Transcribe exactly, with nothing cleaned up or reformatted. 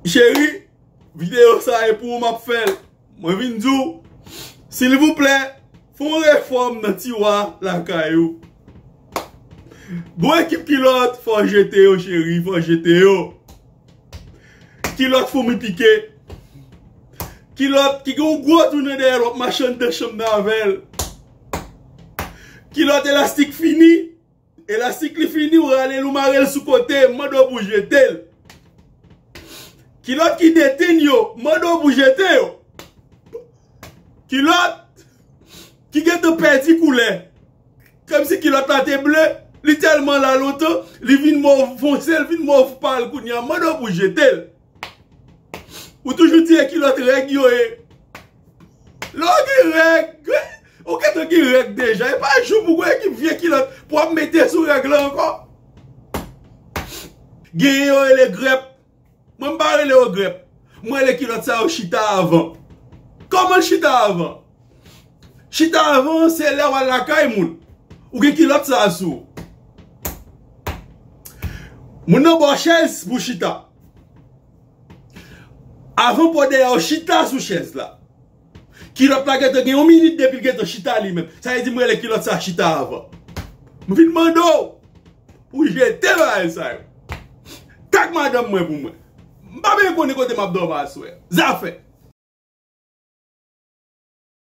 Cheri, videyo sa e pou ou m ap fè l. Mwen vin di w, silvouplè, fè yon refòm nan tiwa lakay ou. Gon ekip kilòt, fò jete yo, cheri, fò jete yo. Kilòt foumi pike. Kilòt ki gen yon gwo twou nan dèyè l, w ap mache anndan chanm nan avè l. Kilòt elastik fini. Elastik li fini, ou rale l, ou mare l sou kote, m mande w pou jete l. Kilòt ki detenn yo, m mande w pou jete yo. Kilòt ki gentan pèdi koulè. Kòmsi kilòt la te ble, li tèlman la lontan, li vin mòv fonse, li vin mòv pal kounye a, m mande w pou jete l. Ou toujou di e kilòt règ yo ye. Lè w gen règ, ou gentan gen règ deja. E pa jou pou w gen vye kilòt pou w ap mete sou règ la ankò. Genyen yo rele grèp. Mwen m pa rele yo grèp. Mwen rele kilòt sa yo chita avan. Kòman l chita avan? Chita avan se lè w al lakay moun. Ou gen kilòt sa sou ou. Moun nan ba w chèz pou chita. Avan po dèyè w chita sou chèz la. Kilòt la gentan gen yon minit depi l gentan chita li menm. Sa vle di m rele kilòt sa chita avan. M vin mande w pou jete bagay sa yo. Tag madanm mwen pou mwen. M pa bezwen konnen kote m ap dòmi aswè. Zafè.